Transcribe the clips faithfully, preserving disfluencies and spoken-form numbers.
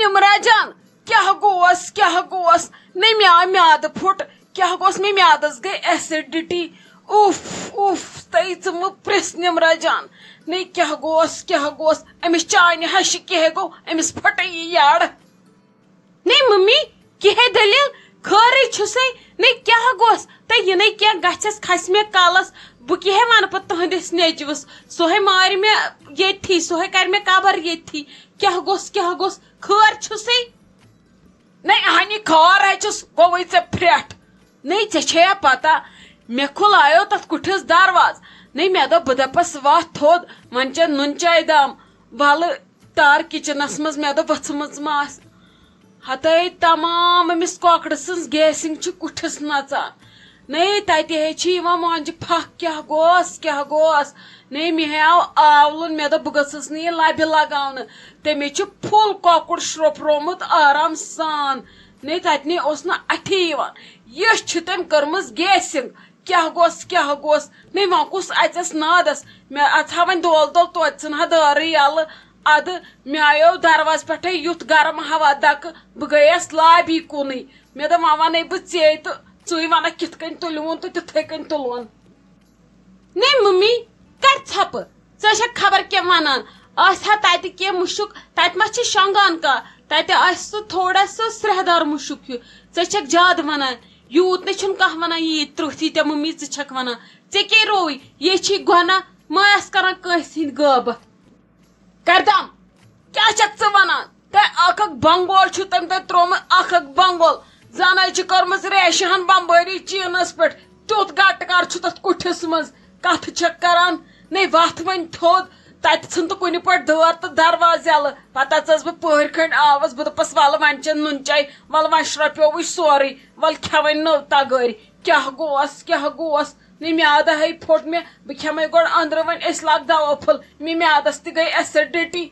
نمرہ جان، کیٛاہ گوس، کیٛاہ گوس؟ نے مےٚ آو میٛادٕ پھوٚٹ، کیٛاہ گوس؟ مےٚ میٛادَس گٔے acidity۔ اُف، اُف، تَے ژٕ مہٕ پرٛژھ نمرہ جان۔ نے کیٛاہ گوس، کیٛاہ گوس؟ أمِس چانہِ ہشہِ کیٛاہ گوٚو؟ أمِس پھٹے یہِ یَڑ۔ نے ممی، کیٛاہ دٔلیٖل؟ خٲرٕے چھُسَے؟ نے کیٛاہ گوس؟ تہٕ یہِ نے کینٛہہ گژھٮ۪س کھسہِ مےٚ کلس۔ بہٕ کیٛاہ وَنہٕ پتہٕ تُہنٛدِس نیٚچوِس؟ سُہ ہے مارِ مےٚ ییٚتھی، سُہ ہے کرِ مےٚ قبر ییٚتھی۔ کیٛاہ گوٚس، کیٛاہ گوٚس؟ خٲر چھُسَے؟ نے اہنی خٲر ہے چھُس، گوٚوٕے ژےٚ پھرٛٹھ۔ نے ژےٚ چھےٚ پتہ، مےٚ کھُلایو تتھ کُٹھِس دروازٕ۔ نے مےٚ دوٚپ، بہٕ دپس وتھ تھوٚد، وۄنۍ چےٚ نُن چاے دام۔ ولہٕ تار کچنس منٛز، مےٚ دوٚپ ؤژھمٕژ ما آسہِ۔ ہتٲے تمام أمِس کۄکرٕ سٕنٛز گیسِنگ چھِ کُٹھِس نژان۔ نے تتہِ ہے چھِ یِوان مۄنجہِ پھکھ، کیٛاہ گوس، کیٛاہ گوس؟ نے مےٚ ہے آو آولُن، مےٚ دوٚپ بہٕ گٔژھٕس نہٕ یہِ لبہِ لگاونہٕ۔ تٔمِس چھُ پھُل کۄکُر شرٛوپرومُت آرام سان۔ نے تتہِ نے اوس نہٕ اَتھِ یِوان۔ یہِ چھِ تٔمۍ کٔرمٕژ گیسِنگ۔ کیٛاہ گوٚس، کیٛاہ گوٚس؟ نے وۄنۍ کُس اَژٮ۪س نادَس؟ مےٚ اَژٕ ہا وۄنۍ دول دول توتہِ ژھٕنہٕ ہا دٲرٕے یَلہٕ۔ اَدٕ مےٚ آیو دروازٕ پٮ۪ٹھَے یُتھ گرم ہوا دَکہٕ، بہٕ گٔیَس لابی کُنٕے۔ مےٚ دوٚپ، وۄنۍ وَنَے بہٕ ژے تہٕ ژٕے وَنَکھ کِتھ کٔنۍ تُلِوُن تہٕ تِتھَے کٔنۍ تُلُن۔ نے ممی، کر ژھۄپہٕ؟ ژٕ چھکھ خبر کیٛاہ ونان۔ آسہِ ہا تتہِ کینٛہہ مُشُک، تتہِ ما چھِ شۄنٛگان کانٛہہ؟ تتہِ آسہِ سُہ تھوڑا سُہ سرٛیہہ دار مُشُک ہیوٗ۔ ژٕ چھکھ زیادٕ ونان۔ یوٗت نَے چھُنہٕ کانٛہہ ونان، ییٖتۍ ترٛوتھی ژےٚ ممی ژٕ چھکھ ونان۔ ژےٚ کیٛاہ رووُے؟ یے چھی گۄناہ، ما آسہِ کران کٲنٛسہِ ہٕنٛدۍ غٲبت۔ کردم، کیٛاہ چھکھ ژٕ ونان؟ تۄہہِ اکھ اکھ بنگول چھُ تٔمۍ تۄہہِ ترٛوومُت، اکھ اکھ بنگول۔ زن ہے چھِ کٔرمٕژ ریشہِ ہن بمبٲری چیٖنس پٮ۪ٹھ۔ تیُتھ گٹہٕ کر چھُ تتھ کُٹھِس منٛز۔ کتھٕ چھکھ کران، نے وتھ وۄنۍ تھوٚد۔ تتہِ ژھٕن تہٕ کُنہِ پٲٹھۍ دٲر تہٕ دروازٕ یلہٕ۔ پتہٕ ژٔج بہٕ پٔہرۍ کھنٛڈۍ آوس۔ بہٕ دوٚپس، ولہٕ وۄنۍ چٮ۪ن نُن چاے، ولہٕ وۄنۍ شرٛپیووُے سورُے، ولہٕ کھٮ۪وَے نٔو تگٲرۍ۔ کیٛاہ گوس، کیٛاہ گوس؟ نے میٛادٕ ہے پھوٚٹ مےٚ، بہٕ کھٮ۪مَے گۄڈٕ أنٛدرٕ، وۄنۍ أسۍ لاگ دوا پھوٚل، مےٚ میٛادَس تہِ گٔے acidity۔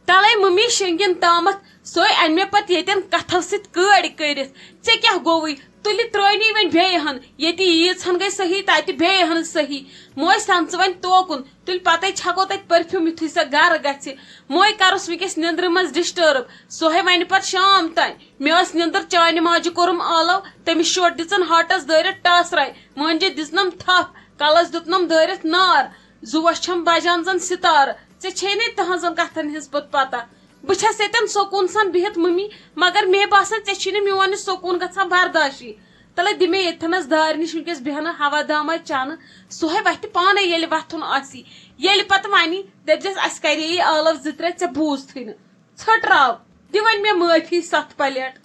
تَلَے مٔمی شیٚنٛگِن تامَتھ، سۄے اَنہِ مےٚ پَتہٕ ییٚتٮ۪ن کَتھَو سۭتۍ کٲڑۍ کٔرِتھ۔ ژےٚ کیٛاہ گوٚوُے؟ تُلہِ ترٛٲنی وۄنۍ بیٚیہِ ہَن، ییٚتہِ ییٖژ ہَن گٔے صحیح، تَتہِ بیٚیہِ ہَن صحیح۔ موج سَمژٕ وۄنۍ توکُن، تُلہِ پَتَے چھَکو تَتہِ perfume یُتھُے سۄ گَرٕ گژھِ۔ موے کَرُس وٕنۍکٮ۪س نیٚنٛدرِ منٛز disturb، سۄ ہے وَنہِ پَتہٕ شام تام۔ مےٚ ٲس نیٚنٛدٕر، چانہِ ماجہِ کوٚرُم آلو، تٔمِس شوٹ دِژٕن ہاٹس دٲرِتھ ٹاسراے، مٲنجہِ دِژنم تھپھ، کلس دیُتنم دٲرِتھ نار۔ زُوس چھم بجان زن ستارٕ، ژےٚ چھے نے تہنٛزن کتھن ہٕنٛز پوٚت پتہ۔ بہٕ چھس ییٚتٮ۪ن سکوٗن سان بِہِتھ ممی، مگر مےٚ باسان ژےٚ چھی نہٕ میون یہِ سکوٗن گژھان برداشی۔ تلے دِ مےٚ ییٚتھنس دارِ نِش وٕنکیٚس بیہنہٕ ہوا دامہ چنہٕ، سُہ ہے وتھِ پانے ییٚلہِ وتھُن آسی۔ ییٚلہِ پتہٕ ونی، دٔپزٮ۪س، اسہِ کرے یہِ آلو زٕ ترٛےٚ، ژےٚ بوٗزتھٕے نہٕ۔ ژھٔٹراو، دِ وۄنۍ مےٚ معٲفی ستھ پلیٹ۔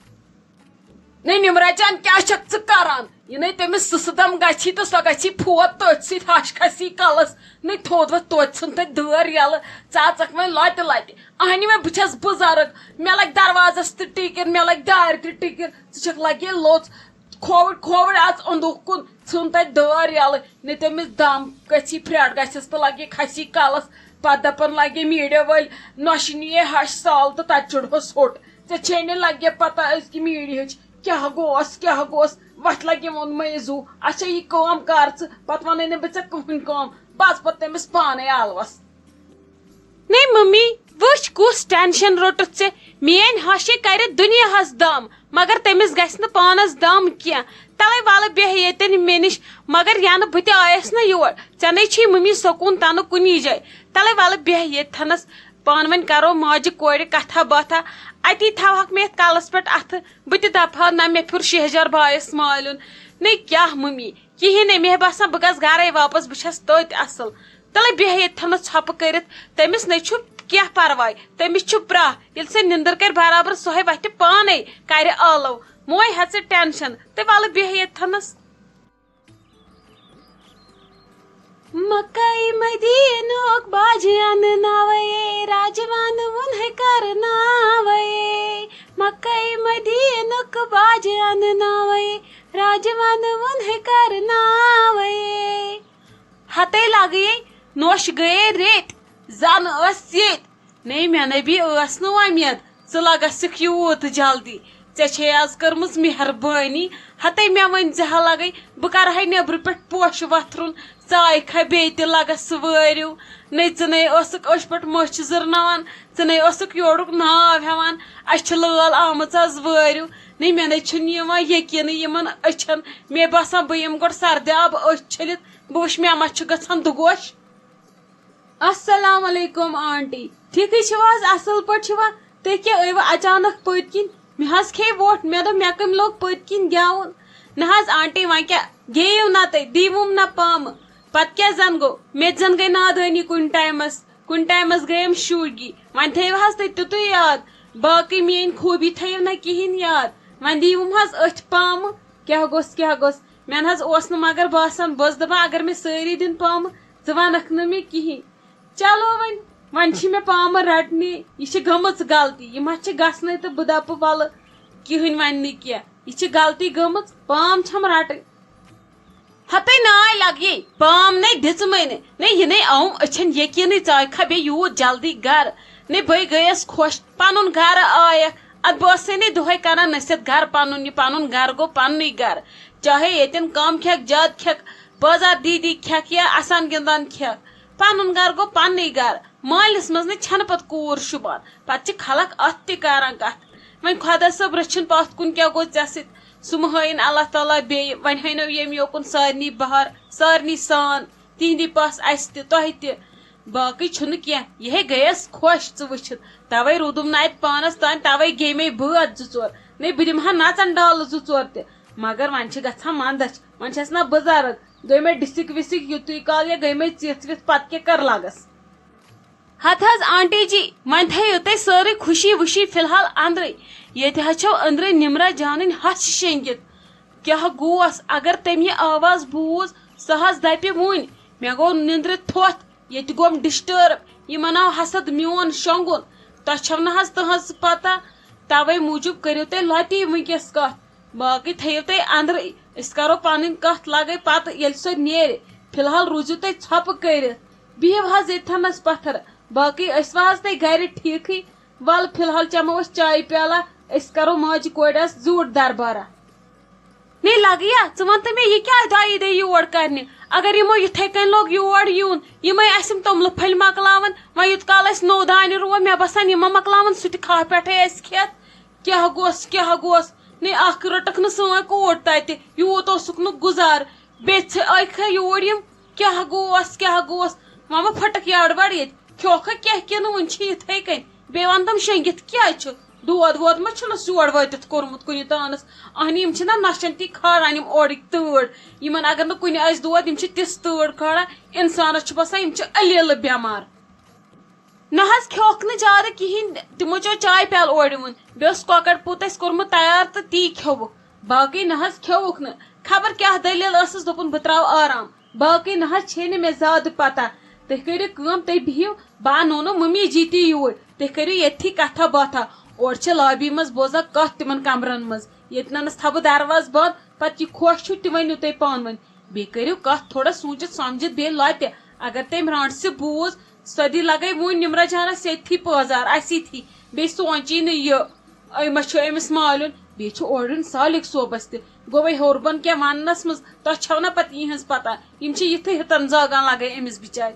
نے نمرہ جان، کیٛاہ چھکھ ژٕ کران؟ یہِ نے تٔمِس سٕسہٕ دم گژھی تہٕ سۄ گژھی فوت تٔتھۍ سۭتۍ، ہش کھسی کلس۔ نے تھوٚد وۄتھ توتہِ ژھٕن تتہِ دٲر یلہٕ، ژٕ اژکھ وۄنۍ لۄتہِ لۄتہِ۔ اہنہِ وۄنۍ بہٕ چھس بُزرگ، مےٚ لگہِ دروازس تہِ ٹِکِر، مےٚ لگہِ دارِ تہِ ٹِکِر، ژٕ چھکھ لگے لوٚژ۔ کھووٕرۍ کھووٕرۍ اژ اوٚنٛدُکھ کُن، ژھٕن تتہِ دٲر یلہٕ۔ نے تٔمِس دم گژھی پھرٛٹھ گژھٮ۪س تہٕ لگے کھسی کلس۔ پتہٕ دپان لگے میٖڈیا وٲلۍ، نۄشہِ نِیے ہش سال تہٕ تتہِ چُڑہوس ہوٚٹ۔ ژےٚ چھے نہٕ لگے پتہ أزکہِ میٖڈیہٕچ کیٛاہ گوس، کیٛاہ گوس۔ وتھ لگے ووٚنمے زُو، اچھا یہِ کٲم کر ژٕ، پتہٕ ونَے نہٕ بہٕ ژےٚ کٕہٕنۍ کٲم، بہٕ اژٕ پتہٕ تٔمِس پانے آلوس۔ نے ممی، وٕچھ کُس ٹینشن روٚٹُتھ ژےٚ۔ میٲنۍ ہشہِ کرِ دُنیاہس دم، مگر تٔمِس گژھِ نہٕ پانس دم کینٛہہ۔ تلے ولہٕ بیٚہہ ییٚتٮ۪ن مےٚ نِش، مگر ینہٕ بہٕ تہِ آیس نہ یور، ژےٚ نے چھی ممی سکوٗن تنہٕ کُنی جایہِ۔ تلے ولہٕ بیٚہہ ییٚتھنس، پانہٕ ؤنۍ کرو ماجہِ کورِ کتھا باتھا۔ اتی تھاوہکھ مےٚ یتھ کلس پٮ۪ٹھ اتھٕ، بہٕ تہِ دپہٕ ہا نہ مےٚ پھیُر شہجار بایس مالیُن۔ نے کیٛاہ ممی، کِہیٖنۍ نے، مےٚ باسان بہٕ گژھٕ گرے واپس، بہٕ چھس تٔتۍ اصل۔ تلے بیٚہہ ییٚتھنس ژھۄپہٕ کٔرِتھ، تٔمِس نے چھُ کینٛہہ پرواے، تٔمِس چھُ پرٛاہ، ییٚلہِ سۄ نِندٕر کرِ برابر، سۄ ہے وتھِ پانے، کرِ آلو۔ موے ہیٚہ ژٕ ٹینشن، تہٕ ولہٕ بیٚہہ ییٚتھنس۔ مکے مدینُک باجہِ انناوے، راجوان وُن ہے کرناوے۔ مکے مدینُک باجہِ انناوے، راجوان وُن ہے کرناوے۔ ہتے لگے نوش گٔیے ریٚتۍ، زن ٲس ییٚتۍ۔ نے مےٚ نبی ٲس نہٕ وۄمید ژٕ لگسکھ یوٗت جلدی۔ ژےٚ چھے آز کٔرمٕژ مہربٲنی۔ ہتے مےٚ ؤنۍ زِ ہا لگے، بہٕ کرٕ ہا نیٚبرٕ پٮ۪ٹھ پوشہٕ وۄتھرُن، ژٕ آیکھا بیٚیہِ تہِ لگس وٲرِو۔ نے ژٕ نے ٲسٕکھ أچھ پٮ۪ٹھ مٔچھ زٕرناوان، ژٕ نے ٲسٕکھ یورُک ناو ہٮ۪وان۔ اَسہِ چھِ لٲل آمٕژ آز وٲرِو۔ نے مےٚ نے چھُنہٕ یِوان یقیٖنٕے یِمن أچھن۔ مےٚ باسان بہٕ یِمہٕ گۄڈٕ سردِ آبہٕ أچھ چھٔلِتھ، بہٕ وٕچھِ مےٚ ما چھُ گژھان دُگوش۔ السلام علیکم آنٹی، ٹھیکھٕے چھِو حظ؟ اصل پٲٹھۍ چھِوا؟ تُہۍ کیٛاہ ٲیوٕ اچانک پٔتۍ کِنۍ؟ مےٚ حظ کھیٚیہِ ووٹھ، مےٚ دوٚپ مےٚ کٔمۍ لوگ پٔتۍ کِنۍ گٮ۪وُن۔ نہ حظ آنٹی، وۄنۍ کیٛاہ گیٚیِو نہ تُہۍ، دیٖوُم نہ پامہٕ۔ پتہٕ کیٛاہ زن گوٚو؟ مےٚ تہِ زن گٔے نادٲنی کُنہِ ٹایمس، کُنہِ ٹایمس گٔیم شوٗگی۔ وۄنۍ تھٲیِو حظ تُہۍ تیُتُے یاد، باقٕے میٛٲنۍ خوٗبی تھٲیِو نہ کِہیٖنۍ یاد۔ وۄنۍ دیٖوُم حظ أتھۍ پامہٕ۔ کیٛاہ گوٚژھ، کیٛاہ گوٚژھ؟ مےٚ نہ حظ اوس نہٕ مگر باسان، بہٕ ٲسٕس دپان اگر مےٚ سٲری دِن پامہٕ، ژٕ ونکھ نہٕ مےٚ کِہیٖنۍ۔ چلو وۄنۍ، وۄنۍ چھِ مےٚ پامہٕ رٹنی، یہِ چھِ گٔمٕژ غلطی، یہِ ما چھِ گژھنَے تہٕ بہٕ دَپہٕ وَلہٕ کِہیٖنۍ وَنہِ نہٕ کینٛہہ، یہِ چھِ غلطی گٔمٕژ، پام چھَم رٹٕنۍ۔ ہَتَے ناے لَگیے، پام نے دِژمَے نہٕ، نے یہِ نے آوُم أچھَن یقیٖنٕے، ژٕ آیکھا بیٚیہِ یوٗت جلدی گَرٕ، نے بٔے گٔیَس خۄش، پَنُن گَرٕ آیَکھ، اَدٕ بہٕ ٲسٕے نے دۄہَے کَران نصیحت، گَرٕ پَنُن یہِ پَنُن گَرٕ گوٚو پَننُے گَرٕ، چاہے ییٚتٮ۪ن کَم کھٮ۪کھ زیادٕ کھٮ۪کھ، بازار دیٖدی کھٮ۪کھ یا اَسان گِنٛدان کھٮ۪کھ۔ پنُن گرٕ گوٚو پننُے گرٕ، مٲلِس منٛز نہٕ چھنہٕ پتہٕ کوٗر شوٗبان، پتہٕ چھِ خلق اتھ تہِ کران کتھ۔ وۄنۍ خۄدا صٲب رٔچھِن پتھ کُن کیٛاہ گوٚو ژےٚ سۭتۍ، سُہ مہٕ ہٲیِن اللہ تعالیٰ بیٚیہِ، وۄنۍ ہٲینو ییٚمہِ یوکُن سارنٕے بہار، سارنٕے سان، تِہنٛدی پاس اسہِ تہِ، تۄہہِ تہِ۔ باقٕے چھُنہٕ کینٛہہ، یِہے گٔیس خۄش ژٕ وٕچھِتھ، توے روٗدُم نہٕ اتہِ پانس تام، توے گے مے بٲتھ زٕ ژور، نے بہٕ دِمہٕ ہا نژن ڈالہٕ زٕ ژور تہِ، مگر وۄنۍ چھِ گژھان ونٛدس، وۄنۍ چھس نہ بُزرگ، گٔے مےٚ ڈسِک وِسِک یُتُے کال یا گٔے مےٚ ژِتھ وِتھ، پتہٕ کیٛاہ کر لگس؟ ہتہٕ حظ آنٹی جی، وۄنۍ تھٲیِو تُہۍ سٲرٕے خوشی وُشی فی الحال أنٛدرٕے۔ ییٚتہِ حظ چھَو أنٛدرٕ نِمرا جانٕنۍ ہَش شیٚنٛگِتھ۔ کیٛاہ گوس؟ اگر تٔمۍ یہِ آواز بوٗز، سُہ حظ دَپہِ وُنۍ، مےٚ گوٚو نِنٛدرِ تھوٚتھ، ییٚتہِ گوٚم disturb، یِمن آو حسد میون شۄنٛگُن۔ تۄہہِ چھَو نہٕ حظ تٕہٕنٛز پتہ، توے موٗجوٗب کٔرِو تُہۍ لۄتی وٕنکیٚس کتھ۔ باقٕے تھٲیِو تُہۍ اندرٕے، أسۍ کرو پنٕنۍ کتھ لگے پتہٕ ییٚلہِ سۄ نیرِ۔ فی الحال روٗزِو تُہۍ ژھۄپہٕ کٔرِتھ، بِہِو حظ ییٚتھنس پتھر۔ باقٕے ٲسوا حظ تُہۍ گرِ ٹھیٖکھٕے؟ ولہٕ فی الحال چٮ۪مو أسۍ چایہِ پیالہ، أسۍ کرو ماجہِ کورِ آسہٕ زیوٗٹھ دربارہ۔ نے لگیا، ژٕ وَن تہٕ مےٚ، یہِ کیٛازِ آیی دے یور کرنہِ؟ اگر یِمو یِتھَے کٔنۍ لوگ یور یُن، یِمَے آسٮ۪م توٚملہٕ پھٔلۍ مۄکلاوان، وۄنۍ یوٗت کال اَسہِ نوٚو دانہِ رُوو، مےٚ باسان، یِم ما مۄکلاوَن سُہ تہِ کھاہ پٮ۪ٹھَے اَسہِ کھٮ۪تھ۔ کیٛاہ گوٚژھ، کیٛاہ گوٚژھ؟ نے اکھ رٔٹٕکھ نہٕ سٲنۍ کوٗر تَتہِ، یوٗت اوسُکھ نہٕ گُزار۔ بیٚیہِ ژھِ-، آیہِ کھا یور یِم؟ کیٛاہ گوٚوس، کیٛاہ گوٚوس؟ وۄنۍ ما پھٔٹٕکھ یڈ وڈ ییٚتہِ؟ کھیوکھا کیٛاہ کِنہٕ وُنہِ چھِ یِتھَے کٔنۍ؟ بیٚیہِ وَن تِم شیٚنگِتھ کیٛازِ چھُ؟ دود وود ما چھُنَس یور وٲتِتھ کوٚرمُت کُنہِ تانَس؟ اہنہِ، یِم چھِنہ نَشَن تی کھاران یِم اورٕکۍ تۭر۔ یِمَن اگر نہٕ کُنہِ آسہِ دود، یِم چھِ تِژھ تۭر کھاران، اِنسانَس چھُ باسان یِم چھِ الیلہٕ بٮ۪مار۔ نہ حظ کھیوکھ نہٕ زیادٕ کِہیٖنۍ، تِمو چیو چاے پیالہٕ اورٕ یِوُن، بیٚیہِ اوس کۄکر پوٗت اَسہِ کوٚرمُت تیار تہٕ تی کھیوٚوُکھ، باقٕے نہ حظ کھیوٚوُکھ نہٕ۔ خبر کیٛاہ دٔلیٖل ٲسٕس، دوٚپُن بہٕ ترٛاوٕ آرام، باقٕے نہ حظ چھے نہٕ مےٚ زیادٕ پتہ۔ تُہۍ کٔرِو کٲم، تُہۍ بِہِو، بہٕ اَنو نہٕ مٔمی جی تہِ یوٗرۍ، تُہۍ کٔرِو ییٚتھی کتھا باتھا، اورٕ چھِ لابی منٛز بوزان کتھ تِمن کمرن منٛز، ییٚتہِ نَنَس تھاوٕ بہٕ دروازٕ بنٛد، پتہٕ یہِ خۄش چھُ تہِ ؤنِو تُہۍ پانہٕ ؤنۍ، بیٚیہِ کٔرِو کتھ تھوڑا سوٗنٛچِتھ سمجھِتھ بیٚیہِ لۄتہِ، اگر تٔمۍ رانٛٹسہِ بوٗز، سۄ دی لگے وُنۍ نمرہ جانس ییٚتھی پٲزار، اسہِ ییٚتھی۔ بیٚیہِ سونچی نہٕ یہِ، أمۍ ما چھُ أمِس مالیُن، بیٚیہِ چھُ اورٕ یُن سالِک صوبس تہِ۔ گوٚوے ہیوٚر بۄن کینٛہہ وننس منٛز، تۄہہِ چھو نہ پتہٕ یِہنٛز پتہ، یِم چھِ یِتھٕے ہِتن زاگان لگے أمِس بچارِ۔